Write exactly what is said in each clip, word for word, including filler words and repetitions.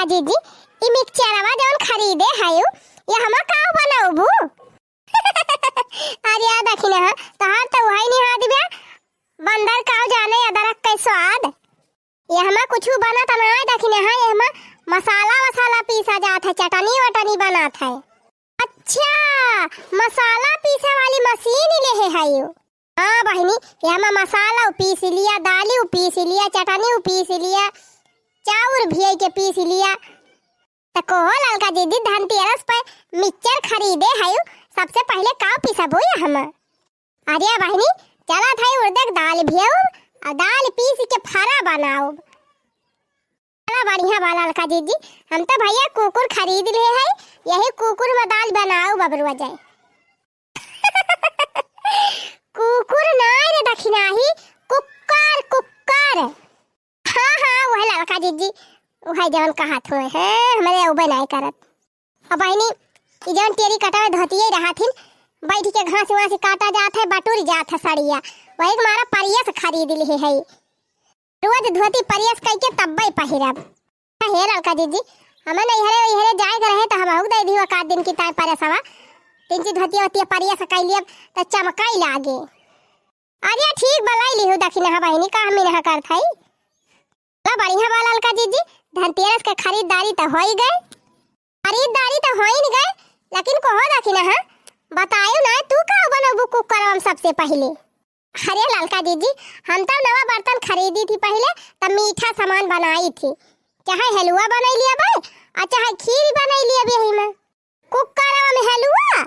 जीजी, ई मिक्सचरवा जौन खरीदे हयू, यहमा काव बनउबू? अरे आ दखिनहा, तोहार त उहइ निहाद बा, बंदर काव जाने अदरक के स्वाद। यहमा कुछु बनत नाहीं दखिनहा, यहमा मसाला वसाला पीसा जात है, चटनी वटनी बनत है। अच्छा, मसाला पीसे वाली मशीन लेहे हयू। हाँ बहिनी, यहमा मसाला पीस लिया, दाली पीस लिया, चटनी पीस लिया, चाउर भियई के पीस लिया। त कहो ललका जीजी, धनतेरस पे मिक्सचर खरीदे हयू, सबसे पहिले काव पिसबू यहमा? अरे बहिनी, चलत हई उड़दक दाल भियउब, अउ दाल पीस के फरा बनउब। चला बढ़िया बा ललका जीजी, हम त भइया कुकुर खरीद ले हई, यही कुकुर में दाल बनउब बबरुआ जाए। कुकुर नाहीं रे दखिनहा, कुक्कर, कुक्कर। हाँ, हाँ, उहइ ललका जीजी, उहइ जवन कहत हुए हैं, हमरे उबे नाहीं करत। अब बहिनी, ई जवन टेरी कटवे धोतिये रहत हिन, बैठ के घास वास काटा जात है, बटुर जात है सड़िया, वही के मारा परियस खरीद लिहे है। रोज धोती परियस कइके तब्बे पहिरब। हे ललका जीजी, हमें नैहरे ओइहरे जाए के रहे त हमहू दे दियो एक आध दिन की ताई परियसवा। तीन ची धोतिया ओतिया परियस कइ लियब त चमकाई लागे। अरे ठीक बा, लइ लिहू दखिनहा बहिनी, का हम इनहा करत हई। चला बढ़िया बा ललका जीजी, धनतेरस के खरीदारी त होइ गए। खरीदारी त होइन गए, लेकिन कहो दखिनहा, बतायो ना तू का बनउबू कुकरवा में सबसे पहिले। अरे ललका जीजी, हम त नवा बर्तन खरीदी थी पहिले, त मीठा सामान बनाई थी, चाहे हलुआ बनइ लिया बे, अउ चाहे खीर बनइ लिया बे यही में। कुकरवा में हलुआ,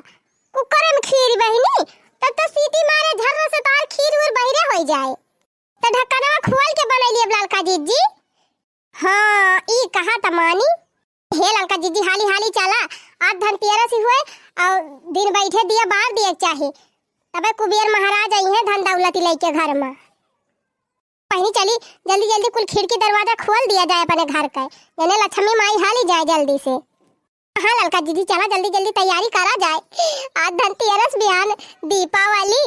कुकर में खीर बहिनी, तब त सीटी मारे झर्र से तोहार खीर उर बहिरे होइ जाए। त ढक्कनवा खोल के बनइ लिया ललका जीजी। हाँ, ई कहा त मानी। हे ललका जीजी, हाली हाली चला, आज धनतेरस ही हुए, अउ दिन बैठे दिया बार दिए के चाही, तबे कुबेर महाराज अइहें धन दौलती लइके घर में। बहिनी चली, जल्दी जल्दी कुल खिड़की दरवाजा खोल दिया जाए अपने घर के, जने लक्ष्मी माई हाली जाए जल्दी से। हाँ ललका जीजी, चला जल्दी जल्दी तैयारी करा जाए, आज धनतेरस, बिहान दीपावली,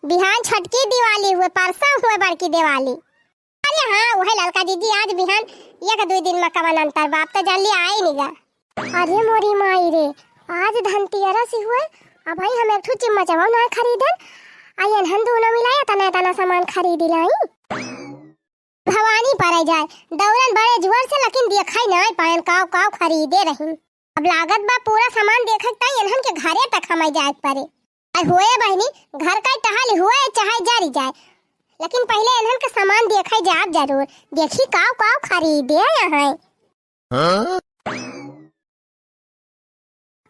बिहान छोटकी दिवाली हुए, परसों हुए बड़की दिवाली। अरे हाँ, उहइ ललका जीजी, आज बिहान एक दुइ दिन में कवन अंतर बा, अब त जल्दी आए निगा। अरे मोरी माई रे, आज धनतेरस ही हुए, अबहीं हम एक ठो चिम्मचवा नाहीं खरीदन, अउ एनहन दूनो मिलाए एतना एतना सामान खरीद लाई। भवानी परे जाए, दौरन बड़े जुअर से, लेकिन देखइ नाहीं पाएन काव काव खरीदे रहिन। अब लागत बा पूरा सामान देखइ ताई एनहन के घरे तक हमइ जाए के परे। अरे होए बहिनी, घर का टहल हुए चाहे जरि जाए, लेकिन पहिले एनहन के सामान देखइ जाब जरूर, देखी काव काव खरीदे अहइ। हाँ?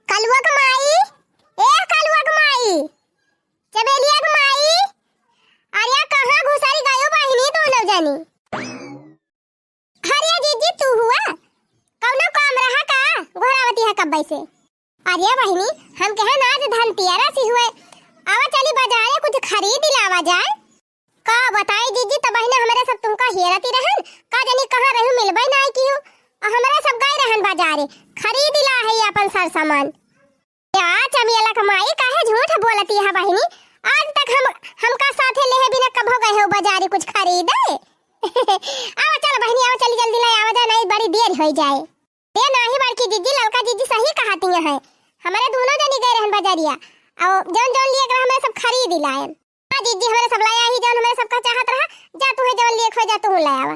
कलुआ के माई, ए कलुआ के माई, चमेलिया के माई, अरे कहाँ घुसरी गयो बहिनी दूनो जनी? अरे जीजी तू हुआ, कउनो काम रहा का? गोहरावती है कब्बे से। अरे बहिनी, हम कहे ना आज धनतेरस ही हुए, आवा चली बजारे कुछ खरीद लावा जाए। का बताई जीजी, त बहिना हमरे सब तुमका हेरती रहन, का जानी कहाँ रहू मिलबइ नाहीं किहू, अउ हमरे सब गए रहन बजारे, खरीद लाहइ अपन सर सामान। या चमेला क माई काहे झूठ बोलती है बहिनी, आज तक हम, हमका साथे लेहे बिना कभो गए हो बजारे कुछ खरीदे? आवा चल बहिनी, आवा चली जल्दी लइ आवा जा, नाहीं बड़ी देर होइ जाए। ए नाहीं बड़की जीजी, ललका जीजी सही कहती हैं, हमरे दूनो जनी गए रहन बजरिया, अउ जउन जउन लिएक रहा हमरे सब खरीद लाएन। हाँ जीजी, हमरे सब लाया ही जउन हमरे सबका चाहत रहा, जा तुहे जउन लिएक होइ जा तुहू लइ आवा।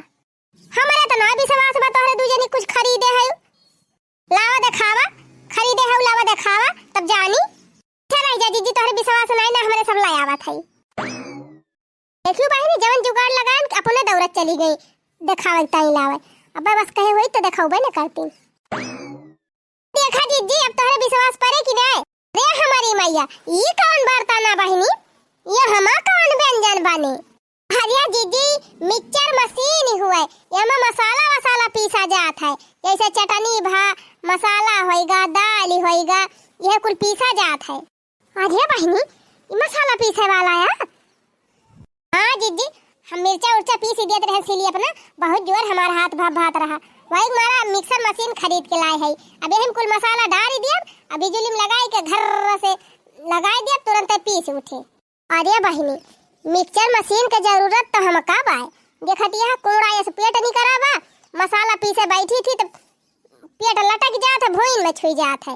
हमरे त नाहीं विश्वास बा तोहरे दुइ जनी कुछ खरीदे हयू, लावा देखावा, खरीदे हयू लावा देखावा, तब जानी। अच्छा रहि जा जीजी, तोहरे विश्वास नाहीं ना हमरे सब लइ आवत हई। देखियो बहिनी, जवन जुगाड़ लगाएन, अपने दौड़त चली गई देखावे के ताई लावे। अब्बे बस कहे होई त देखाउबे न करती। देखा जीजी, अब तोहरे विश्वास परे कि नाहीं? रे हमारी मैया, ई कउन बर्तन है बहिनी? यहमा कउन व्यंजन बने? अरे जीजी, मिक्सचर मशीन हुए, यहमा मसाला वसाला पीसा जात है, जइसे चटनी भा मसाला होइगा, दाल होइगा, यह कुल पीसा जात है। अरे बहिनी, ई मसाला पीसे वाला है? हाँ जीजी, हम मिर्चा उर्चा पीस ही देत रहे सिली अपना, बहुत जोर हमार हाथ भाप भात रहा, वही मारा मिक्सर मशीन खरीद के लाए है। अब यही में कुल मसाला डाल ही दियब, अब बिजुली में लगाई के घर से लगाई दियब, तुरंते पीस उठे। अरे बहिनी, मिक्सर मशीन के जरूरत तो हमका बाय, देखत यह कूड़ा ऐसे पेट निकरा बा, मसाला पीसे बैठी थी तो पेट लटक जात है, भुइन में छुई जात है,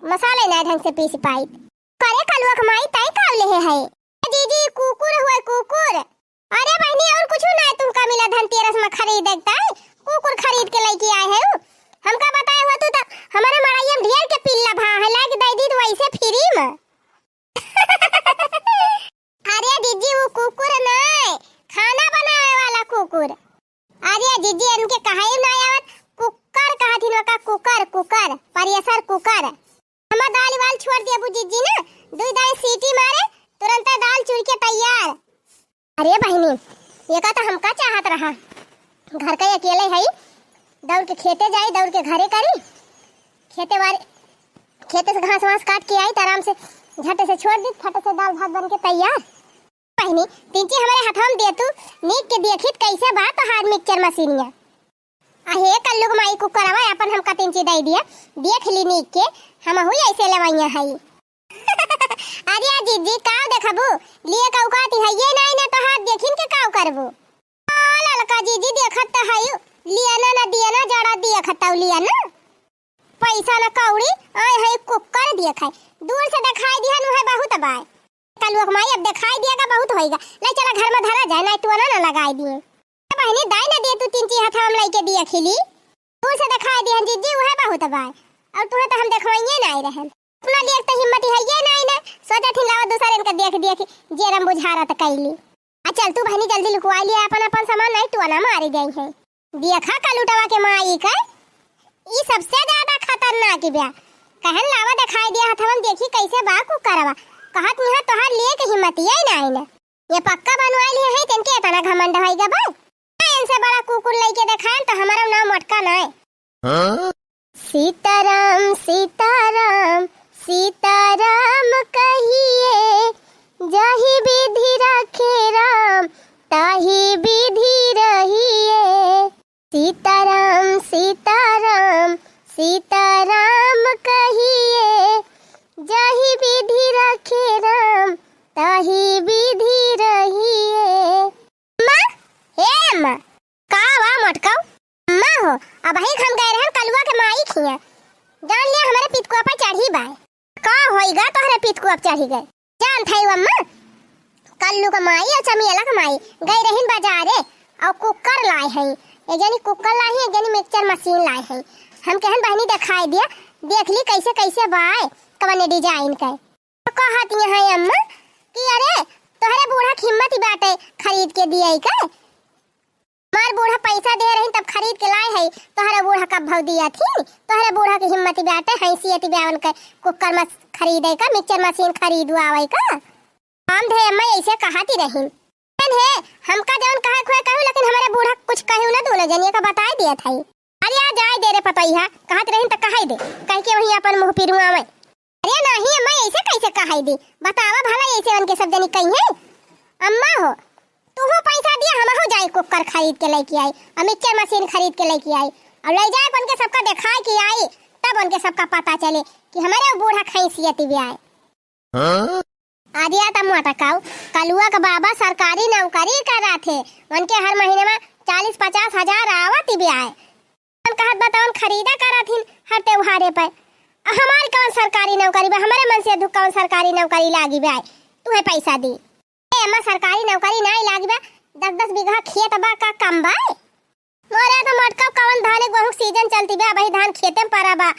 मसाले नाहीं ढंग से पीस पाइत। करे कलुआ के माई, तैं का लेहे है? ए दीदी, कुकुर हुए, कुकुर। अरे बहिनी, और कुछ ना तुमका मिला धनतेरस में खरीद, देखता है कुकुर खरीद के लइके आए है। हमका बताए हुआ तू तो हमारे मड़इया में ढेर के पिल्ला भा है, लाइके दे दी तो वैसे फ्री में। अरे जीजी, वो कुकुर नाय, खाना बनावे वाला कुकुर। अरे जीजी, इनके कहाई ना आवत, कुकर कहत हिन का, कुकर, कुकर, प्रेशर कुकर। हमार दाल वाल छोड़ देबू जीजी ना, दुई दाई सीटी मारे, तुरंत दाल चुर के तैयार। अरे बहिनी, ये का तो हमका चाहत रहा, घर का अकेले है, दौड़ के खेते जाई, दौड़ के घरे करी, खेते वारे, खेते से घास वास काट के आई, तो आराम से झट से छोड़ दी, फट से दाल भात बन के तैयार। बहिनी, तिनची हमरे हथवा में दे तू, नीक के देखित कैसे बा तोहार मिक्सचर मशीनिया। अहे कल्लू के माई कुकरवा, अपन हमका तिनची दे दिया, देख ली नीक के, हमहू ऐसे लेवैया हई। अरे जीजी, काव देखबू, लिए का औकात है ये नाई ना, तोहार देखिन के काव करबू। आ ललका जीजी, देखत तो हई, लिया ना, ना दिया ना, जड़ा दिया खताऊ लिया ना। पैसा न कौड़ी, आए है कुकर देखे। दूर से देखाई दिहन उहे बहुत बाय। कलुआ के माई अब देखाई दिया का बहुत होइगा। ले चला घर में धरा जाए, नाई टोना न लगाई दिए। ए बहिनी, दाई न दे तू तिनची हथवा में लइके दिया खिली। दूर से देखाई दिहन जीजी उहे बहुत बाय। और तुहे तो हम देखवाइए नाई रहन। अपना लिए तो हिम्मत है ये नाई ना। सोचा थी लावा दूसरे इनका देख देख जेरम बुझारत कैली। आ चल तू बहिनी जल्दी लुकवाई लिया अपन, अपन सामान नाई टोना मारी जाई है। देखा कलुटवा के माई का, ई सबसे ज्यादा खतरनाक बिया। कहन लावा देखाई दिया हथवन देखी कैसे बा कुकरवा। कहत निहा तोहार लिए के हिम्मत ये नाई ना। ये पक्का बनवाई लिए है, तेनके इतना घमंड होई गा बा। इनसे बड़ा कुकुर लइके देखाएन तो हमारा नाम मटका नाय। हाँ? सीताराम, सीताराम, सीताराम कहिए, जाहि विधि राखे राम, ताहि विधि रहिए। सीताराम, सीताराम, सीताराम कहिए, जाहि विधि राखे राम, ताहि विधि रहिए। अम्मा, हे अम्मा। का बा मोटकऊ? अम्मा हो, अबही हम गए रहन कलुआ के माई खिया। जान लिया हमरे पितकुआ पर चढ़ी बाय। का होइगा तोहरे पितकुआ पर चढ़ी गए? जान थाई अम्मा, कल्लू के माई और चमियला के माई गए रहिन बाजारे और कुकर लाए हैं। एक जनी कुकर लाई है, एक जनी मिक्सचर मशीन लाई है। हम कहन बहिनी देखाई दिया, देख ली कैसे कैसे बाय, कवने डिजाइन के। तो कहत यहाँ अम्मा कि अरे तोहरे बूढ़ा के हिम्मत ही बाटे खरीद के दिए का? हमार बूढ़ा पैसा दे रही तब खरीद के लाए है, तोहरे बूढ़ा कब भौ दिया थी? तोहरे बूढ़ा की हिम्मत ही बाटे हैसियत ही ब्यावन के कुकर मस खरीदे का, मिक्सचर मशीन खरीदवावे का? हम धे अम्मा ऐसे कहत ही रही। है, हमका जौन कहे खोए कहू, लेकिन हमारे बूढ़ा कुछ कहू ना, दोनों जनिया का बताए दिया था। अरे आ जाए दे रे पतोहिया, कहत रही त कहे दे, कह के वहीं अपन मुँह पिरुआवे। अरे नाही अम्मा, ऐसे कैसे कहाई दी? बतावा भला, ऐसे उनके सब जनी कही है। अम्मा हो, तू हो पैसा दिया, हम हो जाए कुकर खरीद के लेके आई, और मिक्सचर मशीन खरीद के लेके आई, और ले जाए उनके सबका दिखाए के आई, तब उनके सबका पता चले कि हमारे वो बूढ़ा खैसियत भी आए। हाँ? अरे त मोटकाऊ, कलुआ के बाबा सरकारी नौकरी करा थे, उनके हर महीने में चालीस पचास हजार आवत भी आए। हम कहत बा तवन खरीदा करत हिन हर त्योहारे पे। आ हमार कौन सरकारी नौकरी बा? हमरे मन से दुख कौन सरकारी नौकरी लागी बा? तुहे पैसा दी। ए अम्मा, सरकारी नौकरी नाई लागी बा, दस दस बीघा खेत बा, का कम बा? मोरे तो मोटका कौन धाने गेहूं सीजन चलती बा, वही धान खेते में पड़ा बा,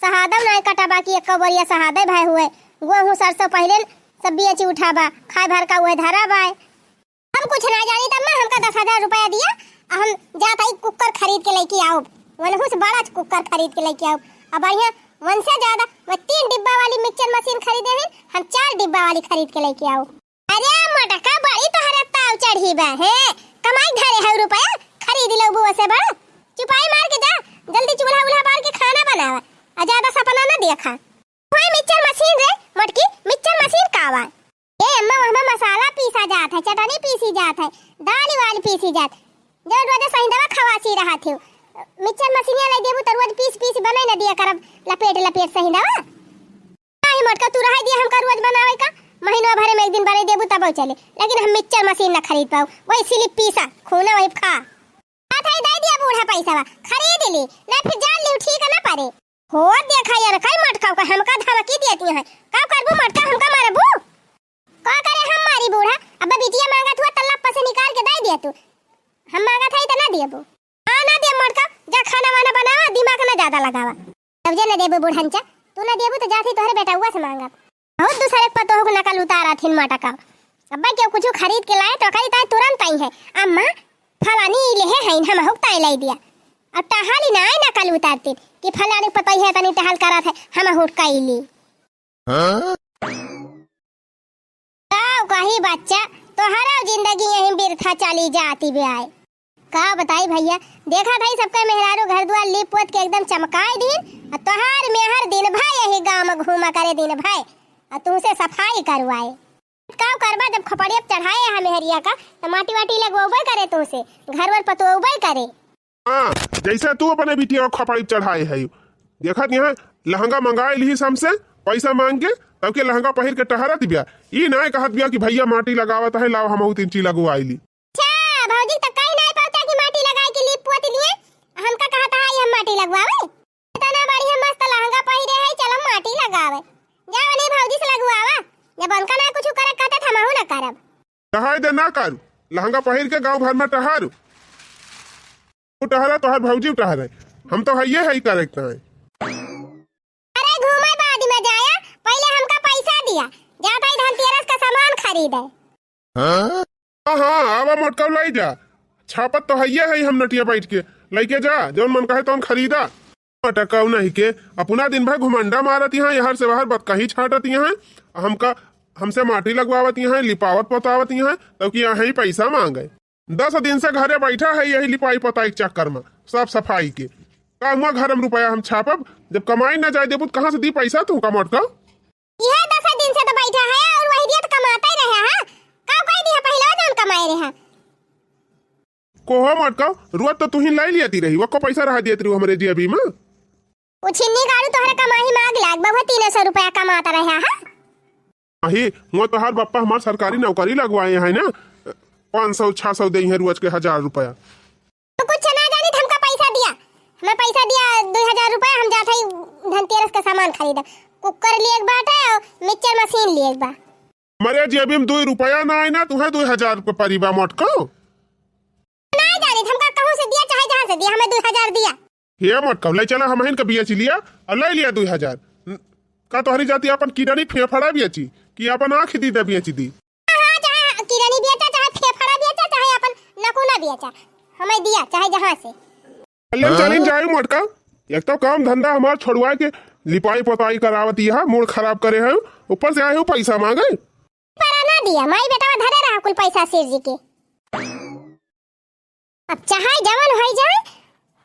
सहादव नाई कटा बा कि एक बोरिया सहादे भय हुए, गेहूं सरसों पहले सब बेच उठा बा, खाए भर का उहे धरा बा। हम कुछ ना जानी त अम्मा, हमका दस हजार रुपया दिया, आ हम जात हई कुकर खरीद के लेके आउब। वनहू से बड़ा कुकर खरीद के लेके आउब। अब बढ़िया, वन से ज्यादा, मैं तीन डिब्बा वाली मिक्सचर मशीन खरीदे हैं, हम चार डिब्बा वाली खरीद के लेके आउब। अरे मोटका, बड़ी तोहरे ताव चढ़ी बा, हे? कमाई धरे हऊ रुपया, खरीद लेबू ओसे बड़ा। चुपाई मार के जा, जल्दी चूल्हा उल्हा बार के खाना बनावा, आ ज्यादा सपना ना देखा। ओए मिक्सचर मशीन रे मोटकी, मिक्सचर मशीन का बा? ए अम्मा, वहमा मसाला पीसा जात है, चटनी पीसी जात है, दाल वाल पीसी जात, जो रोज सहिंदवा खवासी रहा थे। मिक्सचर मशीनिया लाई देबू त रोज पीस पीस बनाई ना दिया करब, लपेट लपेट सहिंदवा। नाही मोटका, तू रहा दिया हमका रोज बनावे का, महीनवा भरे में एक दिन बनाई देबू तब चले, लेकिन हम मिक्सचर मशीन ना खरीद पाऊ, वही सिलिप पीसा, खूना वही खा। आ थाई दे दिया बूढ़ा पैसा, खरीद ले, ना फिर जान लियो, ठीक है ना परे। हो देखा यार, कई मोटका का हमका धमकी देती है। का करबू मोटका, हमका मारबू? का करे हम मारी बूढ़ा, अब बिटिया मांगत हुआ तल्ला पर से निकाल के दे दिया तू। हम मांगत है तो ना देबू। हाँ ना देब मोटका, जा खाना वाना बनावा, दिमाग ना ज्यादा लगावा। तब जे ना देबू बूढ़नचा, तू ना देबू तो जात ही तोहरे बेटउआ से मांगब। बहुत दूसरे के पतोह के नकल उतारत हिन मोटका। अब्बा केहू कुछ खरीद के लाए तो कही ताए तुरंत आई है, अम्मा फलानी ई लेहे हईन, हमहू के ताए लाई दिया। अब टहली ना आए नकल उतारती कि फलानी पतोह है तनी टहल करत है, हमहू के कई ली। हाँ? का कही बच्चा, तोहरा जिंदगी यहीं बिरथा चली जाती बे आए। का बताई भइया, देखा भाई सबका मेहरारू घर दुआर लीप पोत के एकदम चमकाए दिन, आ तोहार मेहर दिन भर यही गाँव में घूमा करे दिन भर, आ तुमसे सफाई करवाए। का करबा, जब खपड़िया पे चढ़ाए है मेहरिया का, तो माटी वाटी लगवाबे करे तुमसे, घर वर पतवाबे करे। हाँ, जैसे तू अपने बिटिया को खपड़ी पे चढ़ाए है, देखत यहाँ लहंगा मंगाए लिहिस हमसे पैसा मांग के, तब के लहंगा पहिर के टहरत बिया। ई नाय कहत बिया कि भइया माटी लगावत है, लाव हमहू तीन ची लगवाई ली। अच्छा, भौजी तो कहीं नाय पावता कि माटी लगाए के लीप पोत लिए, हमका कहत है हम माटी लगवावे। इतना बढ़िया मस्त लहंगा पहिरे है, चलो माटी लगावे। जाओ नहीं भौजी से लगवावा, जब उनका ना कुछ करे कहते तो हमहू ना करब। टहाई दे ना कर, लहंगा पहिर के गाँव भर में टहारू। तू टहरा, तोहर भौजी टहरे, हम तो हइये हई करे के है। अरे घूमे बाद में जाया, पहिले हमका पैसा दिया, जा भाई धनतेरस का सामान खरीदे। हाँ? हाँ, हाँ, आवा मोटका लाई जा, छापत तो हइये हई हम नटिया बैठ के, लइके जा, जौन मन कहे तौन खरीदा। मोटका नहीं के, अपना दिन भर घुमंडा मारत यहाँ, यहाँ से बाहर बतकही छाटत यहाँ, हमका, हमसे माटी लगवावत यहाँ, लिपावत पोतावत यहाँ, तब कि यहाँ ही पैसा मांगे। दस दिन से घरे बैठा है यही लिपाई पोताई के चक्कर में, साफ सफाई के। का हुआ घर में रुपया हम छापब, जब कमाई ना जाए देबू तो कहाँ से दी पैसा तू का मोटका? यह दस दिन से तो बैठा है और वही दिया तो कमाता ही रहा है। का कोई दिया पहले जौन कमाए रहा? कोहो मोटका, रोज तो तू ही लाई लियाती रही, वो को पैसा रहा देत रही हमरे जेबी में। उछिन्नी गाड़ू तोहरे कमाही माग लाग बा, तीन सौ रुपया कमाता रहा है। अही, हुआ तोहार बप्पा हमार सरकारी नौकरी लगवाए हैं ना, पाँच सौ, छह सौ देई हैं रोज के हजार रुपया। तो कुछ ना जानी, हमका पैसा दिया, हमें पैसा दिया, दो हजार रुपया, हम जात हई धनतेरस का सामान खरीदब। कुकर लिए एक बाटे और मिक्सचर मशीन लिए एक बा। मरे जेबी में दो रुपया ना आए ना, तुम्हें दो हजार के परिबा मोटको। ना जानी, हमका कहूँ से दिया, चाहे जहाँ से दिया, हमें दो हजार दिया। हे मोटको, ले चला, हमहिन के बेच लिया और ले लिया दो हजार। न-, का तोहरी जाति अपन किडनी फेफड़ा बेची कि अपन आँख दीदा बेच दी? हाँ, चाहे किडनी बेचा, चाहे फेफड़ा बेचा, चाहे अपन नकूना बेचा, हमें दिया, चाहे जहाँ से। ले हाँ? चलिन जाई मोटका, एक तो काम धंधा हमार छोड़वा के लिपाई पोताई करावत यहाँ, मूड खराब करे है, ऊपर से आए हो पैसा मांगे। पर ना दिया, माई बेटा धरे रहा कुल पैसा सिर जी के। अब चाहे जवन होई जाए,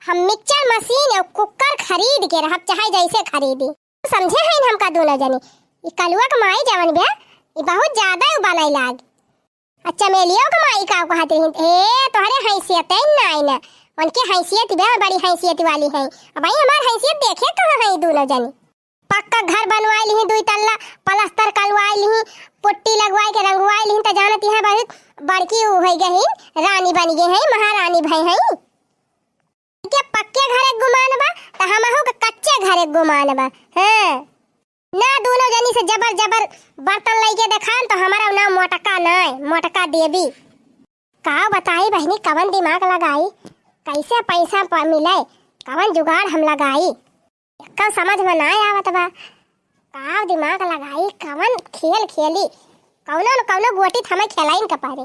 हम मिक्सचर मशीन और कुकर खरीद के रहब, चाहे जैसे खरीदी। समझे हैं हमका दोनों जनी, ई कलुआ के माई जवन बिया, ई बहुत ज्यादा उ बनाई लाग। अच्छा, चमेलियो के माई का कहत रही, ए, तोहरे हैसियत है नाई ना, उनके हैसियत बिया, बड़ी हैसियत वाली है। अब भाई हमार हैसियत देखे कहाँ है ई दोनों जनी। पक्का घर बनवाई लिही, दुई तल्ला पलस्तर करवाई लिही, पुट्टी लगवाई के रंगवाई लिही, त जानत यहाँ बहुत बड़की उ होइ गई, रानी बन गई है, महारानी भई है। के पक्के घर एक गुमान बा, त हमहू के कच्चे घर एक गुमान बा। हाँ, ना दोनों जनी से जबर जबर बर्तन लेके देखान, तो हमारा नाम मोटका नाय, मोटका देवी। का बताई बहिनी, कवन दिमाग लगाई, कैसे पैसा प-, मिले, कवन जुगाड़ हम लगाई। एक्का समझ में ना आवत बा, का दिमाग लगाई, कवन खेल खेली, कौनो न कौनो गोटी त हमें खेलाइन के पड़े।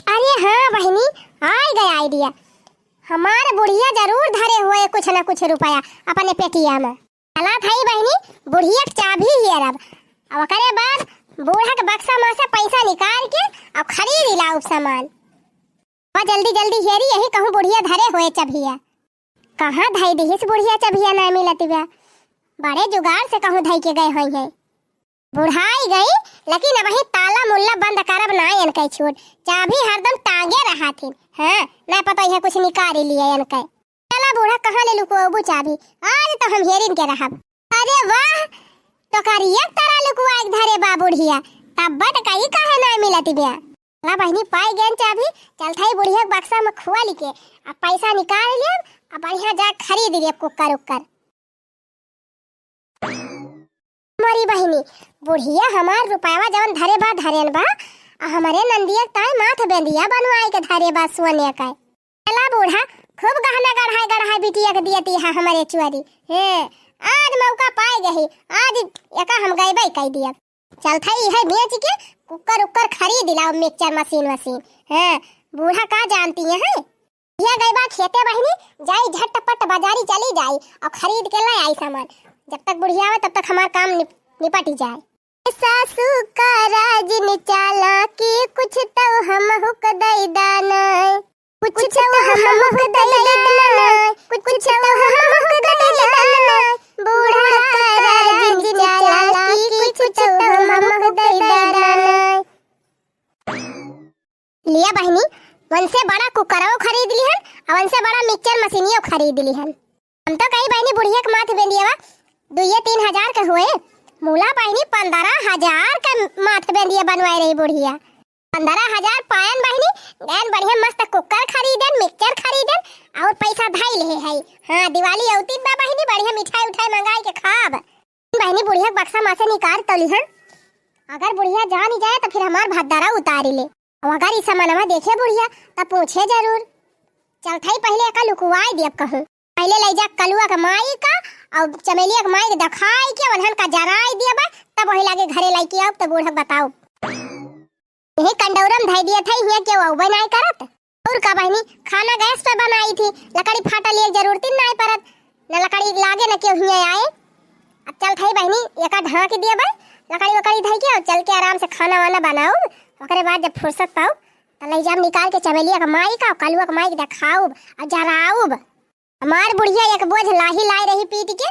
अरे हाँ बहिनी, आइ गए idea, हमार बुढ़िया जरूर धरे हुए कुछ न कुछ रुपया अपने पेटिया में। चला थाई बहिनी, बुढ़िया के चाभी हेरब, अब ओकरे बाद बूढ़ा के बक्सा में से पैसा निकाल के अब खरीद लाउब सामान। और जल्दी जल्दी हेरी, यही कहूँ बुढ़िया धरे हुए चभिया। कहाँ धई दिहिस बुढ़िया चभिया ना मिलत बा। बड़े जुगाड़ से कहूँ धई के गए होई है। बुढ़ाई गई, लेकिन अबही ताला मुल्ला बंद करब ना इनके छूट। चाभी हरदम टांगे रहा थी। हाँ, ना पता है कुछ निकाल लिए इनके। चला बूढ़ा, कहाँ ले लुकोबू चाभी? आज तो हम हेरिन के रहब। अरे वाह, तो करिया ताला लुकुआ के धरे बा बुढ़िया। तब बट कई काहे ना मिलत बा। ला बहिनी, पाइ गएन चाभी, चलत हई बुढ़िया के बक्सा में खोलि के, अब पैसा निकाल लेब, अब बढ़िया जा खरीद लेब कुक्कर उक्कर। मोरी बहिनी, बुढ़िया हमार रुपयवा जवन धरे बा, धरेन बा, आ हमरे नंदिया के ताई माथ बेंदिया बनवाए के धरे बा सोने का। चला बूढ़ा, खूब गहना गढ़ाई गढ़ाई बिटिया के दियती है हमरे चुअरी। हे, आज मौका पाए गही, आज एका हम गइबे कइ दियब। चलत हई इहे बेच के कुक्कर उक्कर खरीद लाओ, मिक्सचर मशीन वशीन। हाँ, बूढ़ा का जानती है? बुढ़िया गई बा खेते बहिनी, जाई झटपट बाजारी चली जाई और खरीद के ले आई सामान। जब तक बुढ़िया आवे तब तक हमार काम निप-, निपट ही जाए। सासू का राज निचाला की कुछ तो हम हुक दई दाना। कुछ तो हम हुक दई दाना, कुछ तो हम हुक दई दाना, बूढ़ा का राज निचाला की कुछ तो हम हुक दई दाना। लिया बहिनी, वनसे बड़ा कुकरवो खरीद लिहन, और वनसे बड़ा मिक्सचर मशीनियो खरीद लिहन। हम तो कही बहिनी बुढ़िया के माथ बेंदियवा दुइये तीन हजार के हुए, मूला बहिनी पन्द्रह हजार के माथ बेंदिया बनवाए रही बुढ़िया। पन्द्रह हजार पायन बहिनी, गएन बढ़िया मस्त कुकर खरीदन, मिक्सचर खरीदन और पैसा धई लेहे हई। हाँ, दिवाली औतीत बा बहिनी, बढ़िया मिठाई उठाई मंगाई के खाब। बहिनी बुढ़िया के बक्सा मा से निकाल तो लिहन, अगर बुढ़िया जानी जाए तो फिर हमार भद्दरा उतारी ले। और अगर ई समनवा देखे बुढ़िया तो पूछे जरूर। चलत हई पहिले एका लुकवाई देब कहूँ। पहिले लइ जा कलुआ के माई का और चमेलिया के माई के देखाई के उन्हन का जराई देबा, तब वही लागे घरे लइके आउब तो बूढ़ा के बताउब। यही कंडौरम धइ दिया था, हियाँ केहू अउबे नाई करत। और का बहिनी, खाना गैस पे बनाई थी, लकड़ी फाटा लिए जरूरत ही नाई परत, न लकड़ी लागे न केहू हियाँ आए। अब चलत हई बहिनी, एका ढाँक देबे, लकड़ी वकड़ी धइ के और चल के आराम से खाना वाना बनाउब। ओकरे बाद जब फुर्सत पाउब तो लइ जाब निकाल के चमेलिया के माई का, कलुआ के माई के देखाउब और जराउब। हमार बुढ़िया एक बोझ लाही लाए रही पीट के,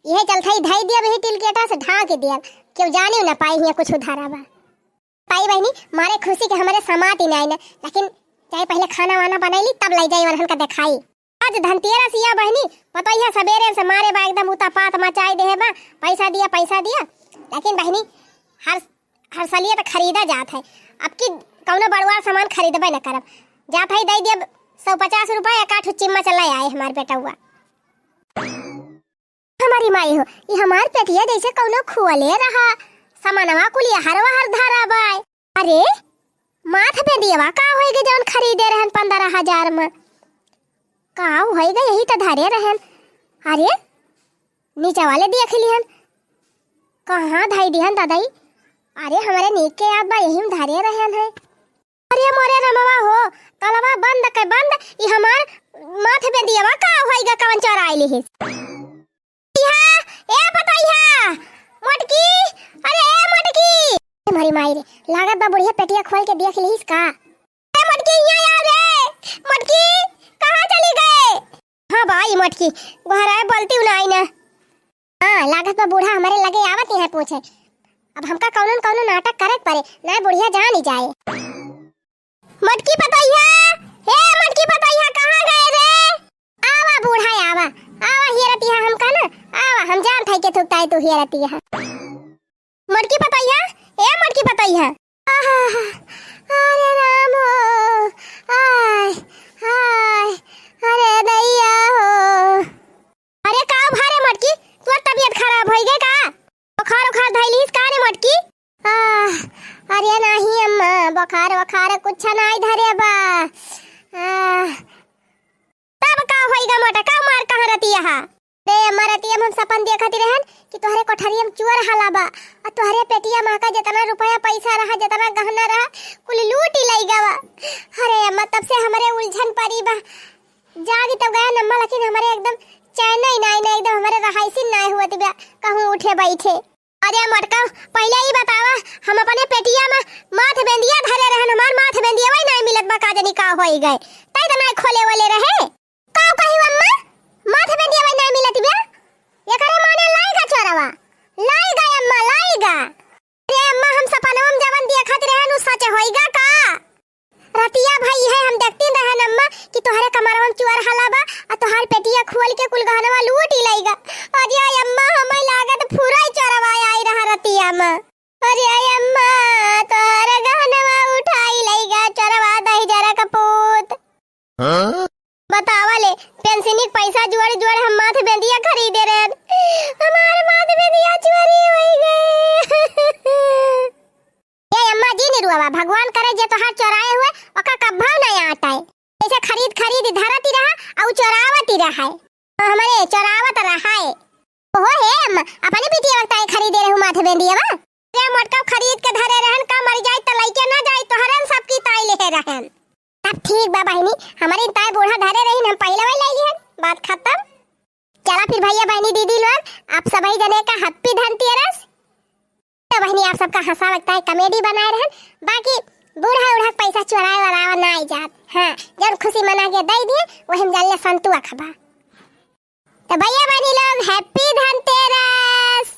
इहे चलत हई धई दिया वही टिलकेटा से ढाँक दिया, केहू जाने न पाई हियाँ कुछ धरा बा। पाई बहिनी, मारे खुशी के हमरे समात ही नाई न, लेकिन चाहे पहिले खाना वाना बनैली तब लइ जाई उन्हन का देखाई। आज धनतेरस या बहिनी, पतोहिया सबेरे से मारे बा एकदम उतापात मचाई देहे बा, पैसा दिया, पैसा दिया। लेकिन बहिनी, हर हर सलिया तो खरीदा जात है, अब की कौनो बड़ुआ सामान खरीदबे न करब। जात है दे दिया सौ पचास रुपया, एक आठ चिम्मा चला आए हमार बेटउआ। हमारी माई हो, ई हमार पेटिया जैसे कौनो खुअले रहा, सामानवा कुलिया हर वहर धरा बाय। अरे, माथ बेंदियवा का होई गे जौन खरीदे रहन पन्द्रह हजार में? का होई गे, यही तो धरे रहन। अरे, नीचे वाले देख लिहन, कहाँ धई दिहन दादाई? अरे, हमरे नीक के याद बा, यही में धरे रहन है। अरे मोरे रमवा हो, तलवा बंद के बंद, ई हमार माथ बेंदियवा का होई गे, कवन चोराई लिहिस? इहा, ए पतोहिया, मोटकी, अरे ए मोटकी। ए मोरी माई रे, लागत बा बुढ़िया पेटिया खोल के देख लिहिस का? ए मोटकी, हियाँ आ रे। मोटकी, कहाँ चली गए? हाँ बा, ई मोटकी, गोहराए बोलती उ ना आई ना। हाँ, लागत बा बूढ़ा हमरे लगे आवत ही है पूछे। अब हमका कौनो न कौनो नाटक करे के पड़े, ना बुढ़िया जानी जाए। मोटकी पतोहिया, हे मोटकी पतोहिया, कहाँ गए रे? आवा बूढ़ा, आवा, आवा, हियरतिया हमका ना, आवा, हम जानत हई के थुकताई तू हियरतिया। मोटकी पतोहिया, ए मोटकी पतोहिया। आहा, अरे राम हो, आय, आय, अरे दैया हो। अरे का भा रे मोटकी, तोर तबियत खराब होई गे का? बुखार उखार धइलिस का रे मोटकी? आह, अरे नाही अम्मा, बुखार वखार कुछ नाई धरे बा। आह, तब का होई गा मोटा, का मार कहाँ रतिया हा? रे अम्मा, रतिया में हम सपन देखत रहन कि तोहरे कोठरिया में चोर हला बा, आ तोहरे पेटिया मा का जितना रुपया पैसा रहा, जितना गहना रहा, कुल लूटी लई गवा। अरे अम्मा, तब से हमरे उलझन परी बा। जागी तो गया अम्मा, लेकिन हमरे एकदम चैन ही नाई, ना एकदम हमरे रहाइसिन नाई हुवत बा, कहूँ उठे बैठे। अरे मोटका, पहिले ई बतावा, हम अपने पेटिया में माथ बेंदिया धरे रहन, हमार माथ बेंदिया वही नाई मिलत बा, का जानी का होई गए, तई तो नाई खोले वाले रहे। का कही अम्मा, माथ बेंदिया वही नाई मिलत बा, एकरे माने लाई गा चोरवा, लाई गा अम्मा, लाई गा। अरे अम्मा, हम सपनवा में जवन देखत रहन, उ सच होई गा का? रतिया भा इहे हम देखती रहन अम्मा कि तोहरे कमरवा में चुअर हला बा, आ तोहार पेटिया खोल के कुल गहनवा लूटी लई गा। अरे अम्मा, हमें लागत फुराई चोरवा आई रहा रतिया में। अरे अम्मा, तोहरे गहनवा उठाई लई गा। बतावा ले, पेंशनी के पैसा जोड़ जोड़ हम माथ बेंदिया खरीदे रहन, हमार माथ बेंदिया चोरी होइ गए। ए अम्मा जी निरुआ, भगवान करे जे तोहार चोराए हुए ओका कब्बो ना आटाए। ऐसे खरीद खरीद धरती रहा अउ चोरावती रहा है। हमरे चोरावत रहा है। ओहो हे अम्मा, अपने बिटिया वक्त आई खरीदे रहू माथे बेंदिया बा। रे मोटका खरीद के धरे रहन का मर जाई त लइके ना जाई तोहरन सबकी ताई लेहे रहन। तब ठीक बा बहिनी, हमरे ताई बूढ़ा धरे रही हम पहले वही ले लिहन, बात खत्म। चला फिर भैया बहिनी दीदी लोग, आप सभी जने का happy धनतेरस। तो बहिनी आप सबका हंसा लगता है comedy बनाए रहन, बाकी बूढ़ा उढ़ा के पैसा चोराए वरावा ना आई जात। हाँ, जब खुशी मना के दे दिए वही हम जान ले संतुआ खबा। तो भैया बहिनी लोग happy धनतेरस।